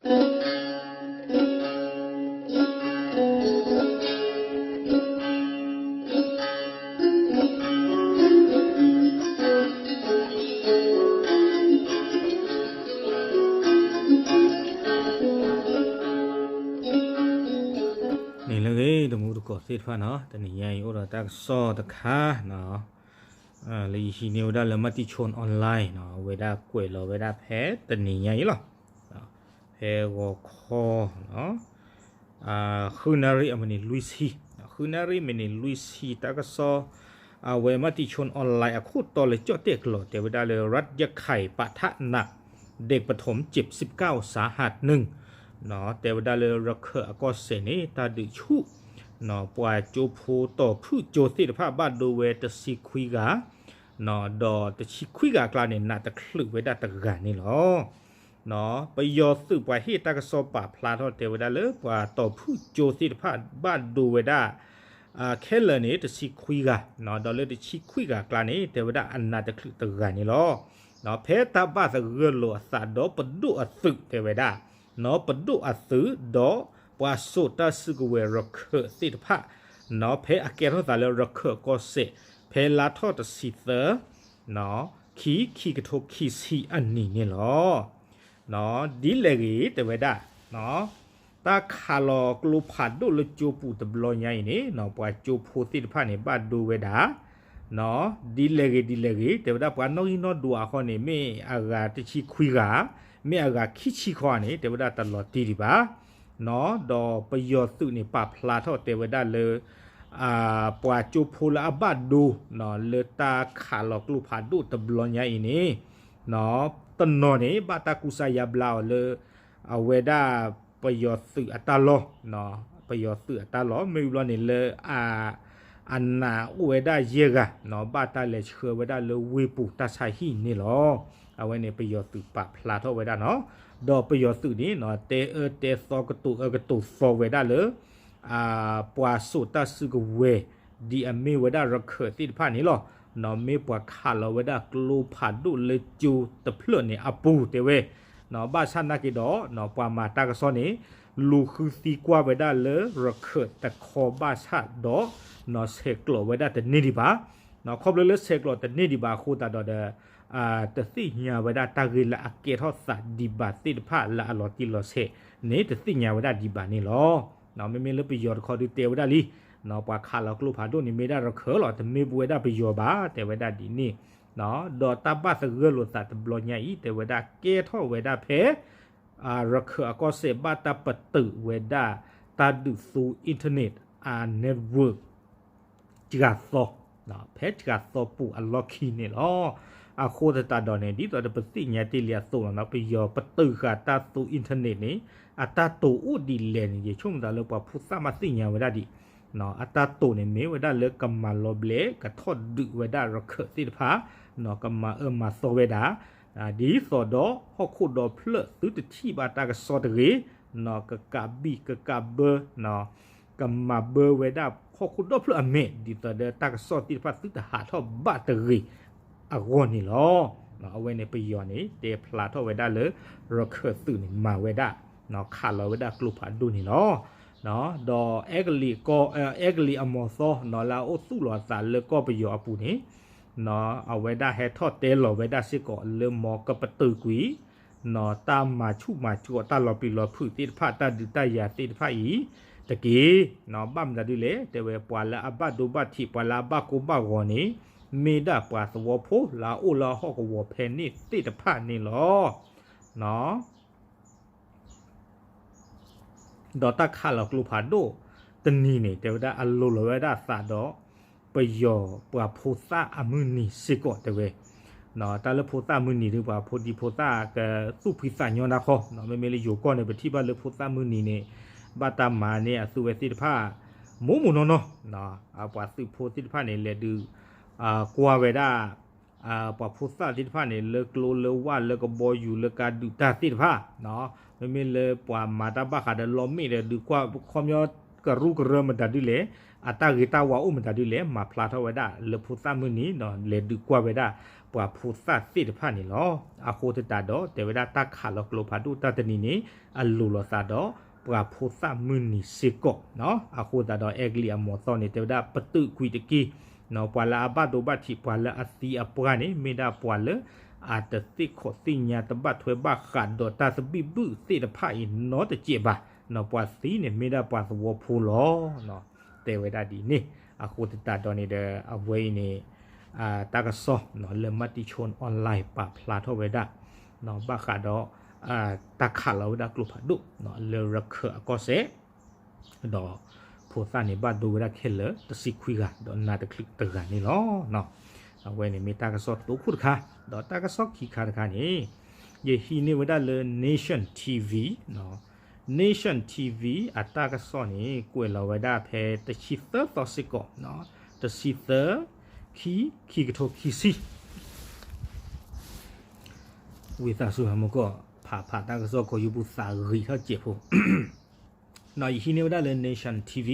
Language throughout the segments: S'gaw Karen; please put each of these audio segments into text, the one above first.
န့ၣ်လၢဂ့ၤ တမူတကိးသ့ၣ်တဖၣ်နီၤ, တနံၤညါအံၤအိၣ်ဒီးတၢ်ကစီၣ်တခါနီၤ, လၢယဟံးန့ၢ်ဝဲဒၣ်လၢ Matichon Online နီၤ, အဝဲဒၣ်ကွဲးလီၤဝဲဒၣ်ဖဲတနံၤညါအံၤလီၤ. ဖဲဂီၤခီနီၤ, ဃုနၣ်ရံၣ်အမံးနံးလွံၢ်ဆံ, ဃုနၣ်ရံၣ်မံးနံးလွံၢ်ဆံ တၢ်ကစီၣ် အဝဲ Matichon Online အခိၣ်တီလၢကၠီၣ်တဲၣ်ကျီၤ တဲဝဲဒၣ်လၢ รัฐยาไข่ปะทะหนัก เด็กประถมเจ็บสิบเก้า สาหัสหนึ่ง နီၤ, တဲဝဲဒၣ်လၢရခၢၣ်အကီၢ်စဲၣ်န့ၣ် တၢ်ဒုးဆူၣ်နီၤ ပှၤကၠိဖိတီၤဖုၣ်ကၠိသ့ၣ်တဖၣ်ဘၣ်ဒိဝဲတဆံခွံဂၤ, နီၤ, ဒီးတဆံခွံဂၤအကျါန့ၣ် နးတချုးဝဲဒၣ်တဂၤန့ၣ်လီၤ. နီၤ, ပယီၤသုးပှၤဟ့ၣ်တၢ်ကစီၣ်ပာ်ဖျါထီၣ်တဲဝဲဒၣ်လၢ ပှၤတီၤဖုၣ်ကၠိသ့ၣ်တဖၣ်ဘၣ်ဒိဝဲဒၣ် ခဲလၢာ်န့ၣ် တဆံခွံဂၤ, နီၤ, ဒီးလၢတဆံခွံဂၤအကျါန့ၣ် တဲဝဲဒၣ်အနးတချုးတဂၤန့ၣ်လီၤ. နီၤ, ဖဲတၢ်ဘၣ်သဂၢၢ်လိာ်အသးဒီးပဒိၣ်အသုးတဲဝဲဒၣ်, နီၤ, ပဒိၣ်အသုးဒီးပှၤစိာ်တၢ်စုကဝဲၤရခၢၣ်သ့ၣ်တဖၣ်, နီၤ, ဖဲအကဲထီၣ်သးလၢရခၢၣ်ကီၢ်စဲၣ် ဖဲလါထီၣ်တဆံသၢ, နီၤ, ခံ ခံကထိခံဆံအနံၤန့ၣ်လီၤ. နီၤ, ဒ်လဲၣ်ဂ့ၤတဲဝဲဒၣ်, နီၤ, တၢ်ခးလီၤကျိဖးဒိၣ်လၢကၠိပူၤတဘျီညါအံၤန့ၣ် နီၤ, ပှၤကၠိဖိသ့ၣ်တဖၣ်န့ၣ် ဘၣ်ဒိဝဲဒၣ်, နီၤ, ဒ်လဲၣ်ဂ့ၤ ဒ်လဲၣ်ဂ့ၤ တဲဝဲဒၣ် ပှၤနီၣ်ဂံၢ်နီၣ်ဒွးအဃိန့ၣ် မ့ၢ်အဂၤတဆံခွံဂၤ, မ့ၢ်အဂၤခံဆံဃီန့ၣ် တဲဝဲဒၣ်တလီၤတံၢ်ဒံးဘၣ်. နီၤ, ဒီးပယီၤသုးန့ၣ် ပာ်ဖျါထီၣ်တဲဝဲဒၣ်လၢ ပှၤကၠိဖိလၢအဘၣ်ဒိ နီၤ, လၢတၢ်ခးလီၤကျိဖးဒိၣ်တဘျီညါအံၤန့ၣ်, နီၤ, တနီၤန့ၣ် ဘၣ်တၢ်ကူစါယါဘျါအီၤလၢ အဝဲဒၣ်ပယီၤသုးအတၢ်လီၢ်, နီၤ, ပယီၤသုးအတၢ်လီၢ် မ့ၢ်ဝံၤဘျီန့ၣ်လၢ အနးအိၣ်ဝဲဒၣ်ယဲၢ်ဂၤ, နီၤ, ဘၣ်တၢ်လဲၤဆှၢဝဲဒၣ်လၢဝ့ၢ်ပူၤတၢ်ဆါဟံၣ်န့ၣ်လီၤ. အဝဲန့ၣ်ပယီၤသုးပာ်ဖျါထီၣ်ဝဲဒၣ်နီၤ. ဒီးပယီၤသုးန့ၣ် နီၤ, တဲအၢတဲသီကတိၤအၢကတိၤသီဝဲဒၣ်လၢ ပှၤစိာ်တၢ်စုကဝဲၤ ဒ်အမ့ၢ်ဝဲဒၣ်ရခၢၣ်သ့ၣ်တဖၣ်န့ၣ်လီၤ. နီၤ, မ့ၢ်ပှၤခးလီၤဝဲဒၣ်ကျိဖးဒိၣ်လၢကၠိတဖျၢၣ်န့ၣ်အပူၤတဲဝဲ, နီၤ, ဘၣ်ဆၣ်နာ်က့ဒီး နီၤ, ပှၤမၤတၢ်ကစီၣ်န့ၣ် လူၤဃုသံကွၢ်ဝဲဒၣ်လၢရခၢၣ်တခီဘၣ်ဆၣ်ဒီး နီၤ, ဆဲးကျိးဝဲဒၣ်တန့ၢ်ဒံးဘၣ်. နီၤ, ခီဖျိလၢဆဲးကျိးတန့ၢ်ဒံးဘၣ်အဃိသတးဒီးဒီး တသ့ၣ်ညါဝဲဒၣ်တၢ်ဂ့ၢ်လၢအကဲထီၣ်သးဒံးဘၣ်သ့ၣ်တဖၣ်လၢအလီၤတံၢ်လီၤဆဲးန့ၣ် တသ့ၣ်ညါဝဲဒၣ်ဒံးဘၣ်န့ၣ်လီၤ. နီၤ, မ့မ့ၢ်လၢပယီၤတခီဒုးတဲဝဲဒၣ်လံ, နီၤ, ပှၤခးလီၤကျိဖးဒိၣ်န့ၣ် မ့ၢ်ဒၣ်ရခၢၣ်လီၤ, တမ့ၢ်ပဝဲဒၣ်ပယီၤဘၣ် တဲဝဲဒၣ်ဒ်န့ၣ်. နီၤ, ဒီးတၢ်ဘၣ်သဂၢၢ်လိာ်သးတဘျီညါအံၤ တဲဝဲဒၣ်ကဲထီၣ်ဝဲဒၣ်ဖဲ ရခၢၣ်အကီၢ်စဲၣ်ဘၣ်တၢ်ပတုာ်ဝဲဒၣ် တၢ်ဒုးသူ internet network စှၤသီ, ဖဲစှၤသီပူၤအလီၢ်ခံန့ၣ်လီၤ. အဃိသတးဒီးန့ၣ် ဒ်သိးဒီးပသ့ၣ်ညါတ့ၢ်လံအသိးလီၤ, ပယီၤပတုာ်ဃာ်တၢ်သူ internet န့ၣ် အတၢ်တိာ်အိၣ်ဒ်လဲၣ်န့ၣ် ယဆိကမိၣ်သးလၢပှၤဖိသၣ်မးသ့ၣ်ညါဝဲဒၣ်ဒံး. အတၢ်တိာ်န့ၣ်မ့ၢ်ဝဲဒၣ်လၢကမၤလီၤဘျဲး ကထီၣ်ဒုးဝဲဒၣ်ရခၢၣ်သ့ၣ်တဖၣ်, ကမၤအၢမၤသီဝဲဒၣ် ဒ်သိးဒီးဟီၣ်ခိၣ်ဒီဖျၢၣ်သုတထံၣ်ဘၣ်တၢ်ကစီၣ်တဂ့ၤ, ကကးဘံၣ်ကကးဘၢ, ကမၤဘၢဝဲဒၣ်ဟီၣ်ခိၣ်ဒီဖျၢၣ်အမဲာ် ဒ်သိးဒီးတၢ်ကစီၣ်သ့ၣ်တဖၣ်သုတဟးထီၣ်ဘၣ်တဂ့ၤအဂီၢ်န့ၣ်လီၤ. အဝဲန့ၣ်ပယီၤန့ၣ် တဲဖျါထီၣ်ဝဲဒၣ်လၢ ရခၢၣ်သုးန့ၣ် မၤဝဲဒၣ် ခးလီၤဝဲဒၣ်ကျိဖးဒိၣ်န့ၣ်လီၤ. ဒီးအဲကလံးကီၢ်, အဲကလံးအမီၤသီနီၤ လၢအအိၣ်သူၣ်လီၤအသးလၢကီၢ်ပယီၤအပူၤန့ၣ် အဝဲဒၣ်ဟဲထီၣ်တဲလီၤဝဲဒၣ်စ့ၢ်ကီးလၢ မ်ကပတုာ်ကွံာ် တၢ်မၤဆူၣ်မၤကိးတၢ်လီၤပျံၤလီၤဖုးသ့ၣ်တဖၣ် တၢ်ဒုးတၢ်ယၤသ့ၣ်တဖၣ်အံၤတက့ၢ်. ဘၣ်မနုၤဒ်လဲၣ် တဲဝဲ ပှၤလၢအဘၣ်ဒိဘၣ်ထံး ပှၤလၢအဘၣ်ကိၢ်ဘၣ်ဂီၤန့ၣ် မ့ၢ်ဒၣ်ပှၤသဝီဖိလၢအအိၣ်လၢဟီၣ်ကဝီၤဖဲန့ၣ်သ့ၣ်တဖၣ်န့ၣ်လီၤ. ဒီးတၢ်ခးလီၤကျိဖးဒိၣ်တနံၤန့ၣ် တဲဝဲဒၣ်အလိၤလီၤဝဲဒၣ်အသးဒီး ပယီၤပှၤဖိသၣ်အမုၢ်နံၤစ့ၢ်ကီးတဲဝဲ. တၢ်လၢဖိသၣ်အမုၢ်နံၤဒီး ပှၤဖိဒံဖိသၣ်ကသူၣ်ဖှံသးညီနၢ်ခီ, မ့မ့ၢ်လၢယိၤကီၢ်န့ၣ် ပထံၣ်ဘၣ်လၢဖိသၣ်မုၢ်နံၤန့ၣ် ဘၣ်တၢ်မၤန့ၢ်အသုဝဲသ့ၣ်တဖၣ် မိၢ်မိၢ်နီၢ်နီၢ်, ပှၤသုးဖိသ့ၣ်တဖၣ်န့ၣ် လဲၤဒုးကွၢ်ဝဲဒၣ် ပှၤဖိသၣ်သ့ၣ်တဖၣ်န့ၣ် လၢကျိလၢဝၣ်လၢကဘီယူၤလၢကါဒုးတၢ်သ့ၣ်တဖၣ်, မ့မ့ၢ်လၢပှၤမၤတၢ်ဘၣ်ဃးဒီးလီမ့ၣ်ဒီး ဒုးကွၢ်ခီပညီကရူၢ်ကရၢမတၤဒ်လဲၣ်, အတၢ်ဂ့ၤတၢ်ဝါအိၣ်မတၤဒုလဲၣ် မၤဖျါထီၣ်ဝဲဒၣ်လၢဖိသၣ်မုၢ်နံၤ ဒီးလဲၤဒုးကွၢ်ဝဲဒၣ်ပှၤဖိသၣ်သ့ၣ်တဖၣ်န့ၣ်လီၤ. အဃိသတးဒီး တဲဝဲဒၣ်တၢ်ခးလီၤကျိဖးဒိၣ်တၢ်တနံၤန့ၣ် အလိၤလိာ်သးဒီးပှၤဖိသၣ်မုၢ်နံၤစ့ၢ်ကီး. အဃိသတးဒီး အဲကလံးအမီၤသီန့ၣ် တဲဝဲဒၣ်ပတုာ်ကွံာ်တက့ၢ် ပှၤလၢအဘၣ်ဒိဘၣ်ထံး ပှၤလၢအသံအပှၢ်န့ၣ် မ့ၢ်ဒၣ်ပှၤလၢအတသ့ၣ်ခီၣ်သ့ၣ်ညါ တဘၣ်ထွဲဘၣ်ဃးဒီးတၢ်သဘံၣ်ဘုၣ်သ့ၣ်တဖၣ်အံၤနီတစဲးဘၣ်. ပှၤသံန့ၣ်မ့ၢ်ဒၣ်ပှၤသဝီဖိလီၤ. တဲဝဲဒၣ်ဒ်န့ၣ် အဃိသတးဒီးန့ၣ်ဒီး အဝဲအံၤန့ၣ် တၢ်ကစီၣ်လၢ Matichon Online ပာ်ဖျါထီၣ်ဝဲဒၣ် ဘၣ်ဃးဒီး တၢ်ခးလီၤဝဲဒၣ်ကျိဖးဒိၣ် လၢရခၢၣ်အကီၢ်စဲၣ် ဒီးဖိသၣ်န့ၣ်ဘၣ်ဒိဝဲဒၣ်ခဲလၢာ်တဆံခွံဂၤ ဒီးနးတချုးတဂၤန့ၣ်လီၤ. အဝဲန့ၣ်မ့ၢ်တၢ်ကစီၣ်တခါတခါ, ဒီးတၢ်ကစီၣ်ခံခါတခါန့ၣ် ယဟံးန့ၢ်ဝဲဒၣ်လၢ Nation TV, Nation TV အတၢ်ကစီၣ်န့ၣ် ကွဲးလီၤဝဲဒၣ်ဖဲတဆံသၢသီစ့ၢ်ကီး, တဆံသၢ ခံ ခံကထိခံဆံ ဝံသးစူၤ ဟးမူကီၢ် ဖးဖးတၢ်ကစီၣ် ကီၢ်ယူပူၤသးဂ့ၤထီၣ်စဲးဖိ, ယဟံးန့ၢ်ဝဲဒၣ်လၢ Nation TV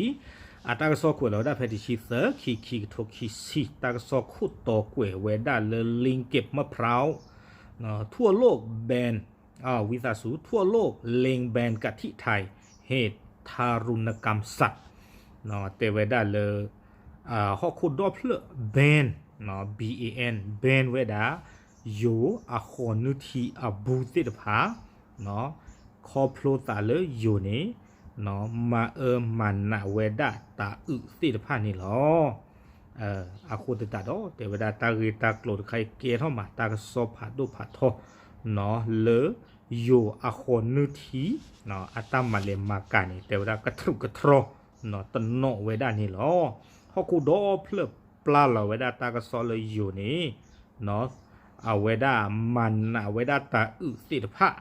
အတၢ်ကစီၣ်ကွဲးလီၤဝဲဒၣ်ဖဲတဆံသၢ ခံ ခံကထိခံဆံ တၢ်ကစီၣ်ခိၣ်တီကွဲးဝဲဒၣ်လၢ ลิงเก็บมะพร้าว ทั่วโลกแบน ဝံသးစူၤ ทั่วโลกเล็งแบนกะทิไทย เหตุทารุณกรรมสัตว์ တဲဝဲဒၣ်လၢ ဟီၣ်ခိၣ်ဒီဖျၢၣ် ban, ban, ban ဝဲဒၣ် ယိၤအဃိးနုၢ်ထံအဘူးသ့ၣ်တဖၣ်, ခီဖျိသးလၢယိၤန့ၣ် မၤအၢမၤနးဝဲဒၣ်တၤအုးသ့ၣ်တဖၣ်န့ၣ်လီၤ. အဃိသတးဒီး တဲဝဲဒၣ်တၢ်ဂ့ၢ်တၢ်ကျိၤတခါအံၤ ကဲထီၣ်မးတၢ်ကစီၣ်ဖးဒိၣ်ဖးထီ လၢယိၤအဃိးနုၢ်ထံ အတၢ်မၤလဲၤမၤကၤန့ၣ် တဲဝဲဒၣ်ကထြူးကထြီ တနီၣ်ဝဲဒၣ်န့ၣ်လီၤ. ဟီၣ်ခိၣ်ဒီဖျၢၣ်ပျၢ်လီၤဝဲဒၣ်တၢ်ကစီၣ်လၢယိၤန့ၣ် အဝဲဒၣ်မၤနးဝဲဒၣ်တၤအုးသ့ၣ်တဖၣ်,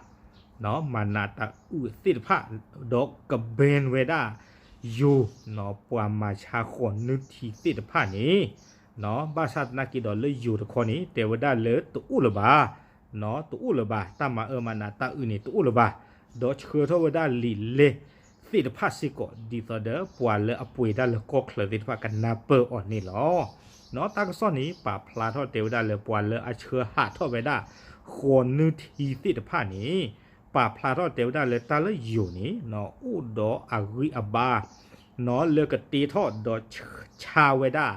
မၤနးတၤအုးသ့ၣ်တဖၣ်, ဒီးက ban ဝဲဒၣ်ယိၤ ပှၤမၤဆါဃိးနုၢ်ထံသ့ၣ်တဖၣ်န့ၣ်, ဘၣ်ဆၣ်သနာ်က့ဒီးလၢယိၤတခီန့ၣ် တဲဝဲဒၣ်လၢတအိၣ်လၢၤဘၣ်, တအိၣ်လၢၤဘၣ်, တၢ်မၤအၢမၤနးတၤအုးန့ၣ်တအိၣ်လၢၤဘၣ်, ဒီးဆှၢထီၣ်ဝဲဒၣ်လံာ်လဲၢ်သ့ၣ်တဖၣ်စ့ၢ်ကီး ဒ်သိးဒီးပှၤလၢအပှ့ၤတၢ်လၢကီၢ်ချၢသ့ၣ်တဖၣ်ကနၢ်ပၢၢ်အီၤန့ၣ်လီၤ. တၢ်ကစီၣ်န့ၣ် ပာ်ဖျါထီၣ်တဲဝဲဒၣ်လၢပှၤလၢအဆှၢဟးထီၣ်ဝဲဒၣ် ဃိးနုၢ်ထံသ့ၣ်တဖၣ်န့ၣ် ပာ်ဖျါထီၣ်တဲဝဲဒၣ်လၢတၢ်လၢယိၤန့ၣ် အိၣ်ဒီးအဂံၢ်အဘါ လၢကတ့ထီၣ်ဒီးဆါဝဲဒၣ်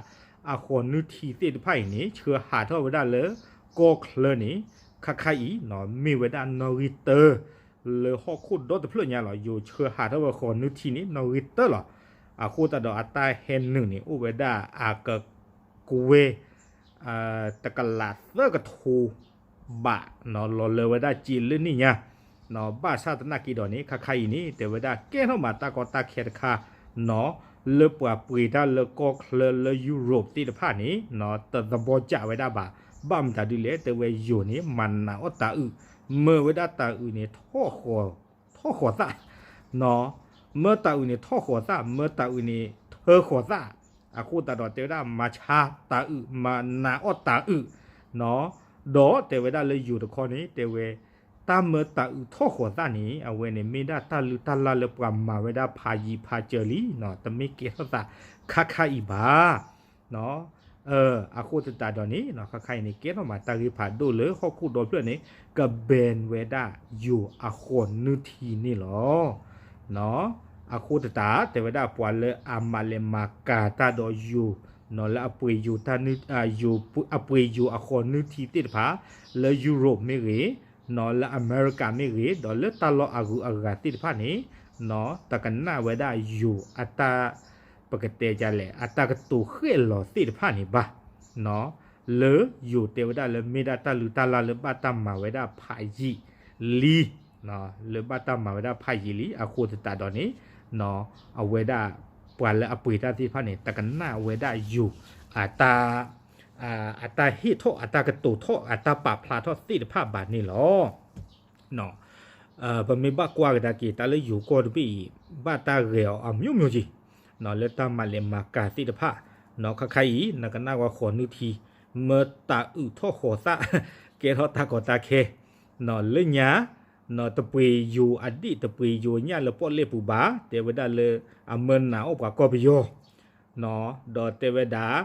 အဃိးနုၢ်ထံသ့ၣ်တဖၣ်အံၤန့ၣ် ဆှၢဟးထီၣ်ဝဲဒၣ်လၢကီၢ်ချၢန့ၣ် ခါခါအံၤ မ့ၢ်ဝဲဒၣ်နီၣ်ဂံၢ်တၢ လၢဟီၣ်ခိၣ်ဒီတဖျၢၣ်ညါလီၤ. ယိၤဆှၢဟးထီၣ်ဝဲဃိးနုၢ်ထံန့ၣ် နီၣ်ဂံၢ်တၢလီၤ. အဃိသတးဒီးအတၢ်ဟဲနုာ်န့ၣ် အိၣ်ဝဲဒၣ်အကကွဲၢ် တကလးသၢကထိဘး လီၤလၢဝဲဒၣ်စ့လၢန့ၣ်ညါ, ဘၣ်ဆၣ်သနာ်က့ဒီးန့ၣ် ခါခါအံၤန့ၣ် တဲဝဲဒၣ်ကဲထီၣ်မးတၢ်ကီတၢ်ခဲတခါ လၢပှၤပှ့ၤတၢ်လၢကီၢ်ချၢလၢယူရိးသ့ၣ်တဖၣ်န့ၣ် တသဘီကးဝဲဒၣ်ဘၣ်. ဘၣ်မတၤဒ်လဲၣ် တဲဝဲယိၤန့ၣ် မၤနးအီၣ်တၤအုး, မၢဝဲဒၣ်တၤအုးန့ၣ် ထီၣ်ဃီၤသၣ်, မၢတၤအုးန့ၣ်ထီၣ်ဃီၤသၣ်, မၢတၤအုးန့ၣ်ထၢဃီၤသၣ်, အဃိသတးဒီးတဲဝဲဒၣ်မၤဆါတၤအုး, မၤနးအီၣ်တၤအုး, ဒီးတဲဝဲဒၣ်လၢယိၤတခီန့ၣ် တဲဝဲ တၢ်မၢတၤအုးထီၣ်ဃီၤသၣ်န့ၣ် အဝဲန့ၣ်မ့ၢ်ဒၣ်တၢ်လုၢ်တၢ်လၢ်လၢပှၤမၤဝဲဒၣ်ဖးယံာ်ဖးစၢၤလံ, တမ့ၢ်ကဲထီၣ်သးခါခါအံၤဘၣ်. အဃိသတးဒီးန့ၣ် ခါခါအံၤန့ၣ် ကဲထီၣ်မးတၢ်ဂ့ၢ်ဖးဒိၣ်လၢဟီၣ်ခိၣ်ဒီဖျၢၣ်န့ၣ် က ban ဝဲဒၣ်ယိၤအဃိးနုၢ်ထံန့ၣ်လီၤ. အဃိသတး တဲဝဲဒၣ်ပှၤလၢအမၤလဲၤမၤကၤတၢ်ဒီးယိၤ လၢအပှ့ၤယိၤတၢ်နုၢ် အပှ့ၤယိၤအဃိးနုၢ်ထံသ့ၣ်တဖၣ် လၢယူရိးမ့ၢ်ဂ့ၤ, လၢအမဲရကၤမ့ၢ်ဂ့ၤ, ဒီးလၢတၢ်လီၢ်အဂုၤအဂၤသ့ၣ်တဖၣ်န့ၣ် တကနၣ်ဝဲဒၣ်ယိၤအတၢ် ပကတဲဒ်လဲၣ် အတၢ်ကတိၤဃဲၣ်လီၤသ့ၣ်တဖၣ်န့ၣ်ဘၣ်. လၢယိၤတဲဝဲဒၣ်လၢမ့ၢ်ဒၣ်တၢ်လုၢ်တၢ်လၢ်လၢဘၣ်တၢ်မၤဝဲဒၣ်ဖးယံာ်လံ, လၢဘၣ်တၢ်မၤဝဲဒၣ်ဖးယံာ်လံ အဃိသတးဒီးန့ၣ် အဝဲဒၣ် ပှၤလၢအပှ့ၤတၢ်သ့ၣ်တဖၣ်န့ၣ် တကနၣ်ဝဲဒၣ်ယိၤ အတၢ် အတၢ်ဟ့ၣ်ထီၣ် အတၢ်ကတိၤထီၣ် အတၢ်ပာ်ဖျါထီၣ်သ့ၣ်တဖၣ်ဘၣ်န့ၣ်လီၤ. ပမ့ၢ်ဘၣ်ကွၢ်ကဒါက့ၤ တၢ်လၢယိၤကီၢ်တဘ့ၣ်အံၤ ဘၣ်တၢ်ဂဲၤအီၤအမျိုးမျိုးက့ၤ လၢတၢ်မၤလဲၤမၤကၤသ့ၣ်တဖၣ် ခါခါအံၤ နကနၣ်ဝဲဃိးနုၢ်ထံ မၢတၤအုးထီၣ်ဃီၤသၣ် ကဲထီၣ်တၢ်ကီတၢ်ခဲ လၢညါ တပှ့ၤယိၤအဒ့ၣ် တပှ့ၤယိၤညၣ်လၢပီၣ်လဲၣ်ပူၤဘၣ် တဲဝဲဒၣ်လၢအမၢနးအီၣ်ပှၤကီၢ်ပယီၤ ဒီးတဲဝဲဒၣ်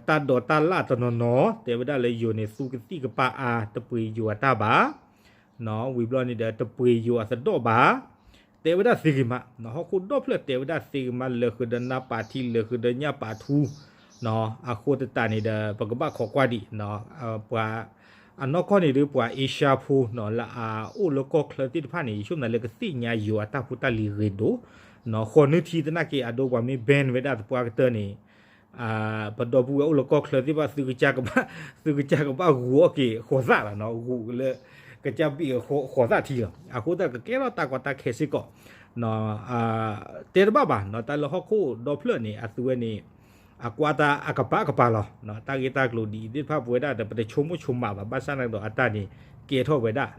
တၢ်ဒိးတၢ်လၣ်တနီၤနီၤ တဲဝဲဒၣ်လၢယိၤန့ၣ် သူကသံၣ်ကပၤအါ တပှ့ၤယိၤအတၢ်ဘၣ်, ဝံၤဘျီန့ၣ်ဒီး တပှ့ၤယိၤအသဒီၣ်ဘၣ်, တဲဝဲဒၣ်သ့ဂ့ၤမး, ဟီၣ်ခိၣ်ဒီဖျၢၣ်တဲဝဲဒၣ်သ့ဂ့ၤမး လၢာ်ဃုာ်ဒီးနါပာ်ထံ လၢာ်ဃုာ်ဒီးညၣ်ပာ်ထူ, အဃိသတးန့ၣ်ဒီး ပကဘၣ်ခိးကွၢ်ဒံး ပှၤ အနီၢ်ကီၢ်န့ၣ်ဒီး ပှၤအ့ရှါဖိ လၢအအိၣ်လၢကီၢ်ချၢသ့ၣ်တဖၣ်န့ၣ် ယဆိကမိၣ်လၢကသ့ၣ်ညါယိၤအတၢ်ဖိတၢ်လံၤဂ့ၤဒိၣ်, ဃိးနုၢ်ထံသနာ်က့ အဒိပှၤမ့ၢ် ban ဝဲဒၣ်သပှၢ်ကတၢၢ်န့ၣ် ပဒီပုၢ်ဝဲၢ်အိၣ်လၢကီၢ်ချၢသ့ၣ်တဖၣ် သုကစၢ်ကဘၣ်ဂုာ်အီၣ်က့ၤဃိးသၣ်လီၤ, ဂုာ်လၢ ကစၢ်ဘ့ၣ်ဃိးသၣ်ထံလီၤ. အဃိသတးကကဲထီၣ်တၢ်ကီတၢ်ခဲစ့ၢ်ကီး တဲတဘၣ်ဘၣ် တၢ်လၢဟီၣ်ခိၣ်ဒီဖျၢၣ်န့ၣ် အသုဝဲန့ၣ် အကွၢ်တၢ်အကပၤကပၤလီၤ. တၢ်ဂ့ၢ်တၢ်ကျိၤဒ်အံၤသ့ၣ်တဖၣ် ပဝဲဒၣ်ဒီး ပတဆိကမိၣ်ဆိကမးဘၣ်, ဘၣ်ဆၣ်န့ၣ်ဒီးအတၢ်န့ၣ် ကဲထီၣ်ဝဲဒၣ်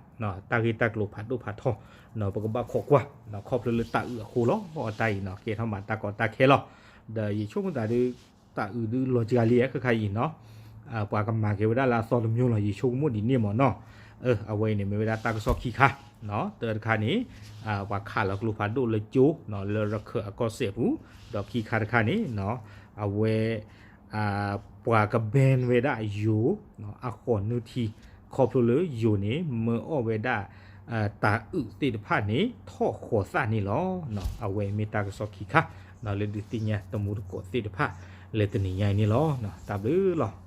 တၢ်ဂ့ၢ်တၢ်ကျိၤဖးဒိၣ်ဖးထီ ပကဘၣ်ခိးကွၢ် ခီဖျိလၢတၢ်အုးအဃိလီၤ. အတၢ်အံၤနီၤ ကဲထီၣ်မးတၢ်ကီတၢ်ခဲလီၤ. ဒီးယဆိကမိၣ်သးဒီး တၢ်အုးဒုးလီၤစှၤလံ ခဲခါအံၤနီၤ ပှၤကမၤက့ၤဝဲဒၣ်လၢအသီတမျိုးလီၤ ယဆိကမိၣ်ဒ်န့ၣ်မ့ၢ်နီၤ. အဝဲအံၤန့ၣ် မ့ၢ်ဝဲဒၣ်တၢ်ကစီၣ်ခံခါ, တၢတခါန့ၣ် ပှၤခးလီၤကျိဖးဒိၣ်လၢကၠိ လၢရခၢၣ်အကီၢ်စဲၣ်ပူၤ, ဒီးခံခါတခါန့ၣ် အဝဲ ပှၤက ban ဝဲဒၣ်ယိၤ အဃိးနုၢ်ထံ ခီဖျိလၢယိၤန့ၣ် မၢအီၣ်ဝဲဒၣ် တၢ်အုးသ့ၣ်တဖၣ်န့ၣ် ထီၣ်ဃိးသၣ်န့ၣ်လီၤ. အဝဲမ့ၢ်တၢ်ကစီၣ်ခံခါ လၢဒုးသ့ၣ်ညါတမူတကိးသ့ၣ်တဖၣ် လၢတနံၤညါအံၤန့ၣ်လီၤ. တၢ်ဘျုးလီၤ.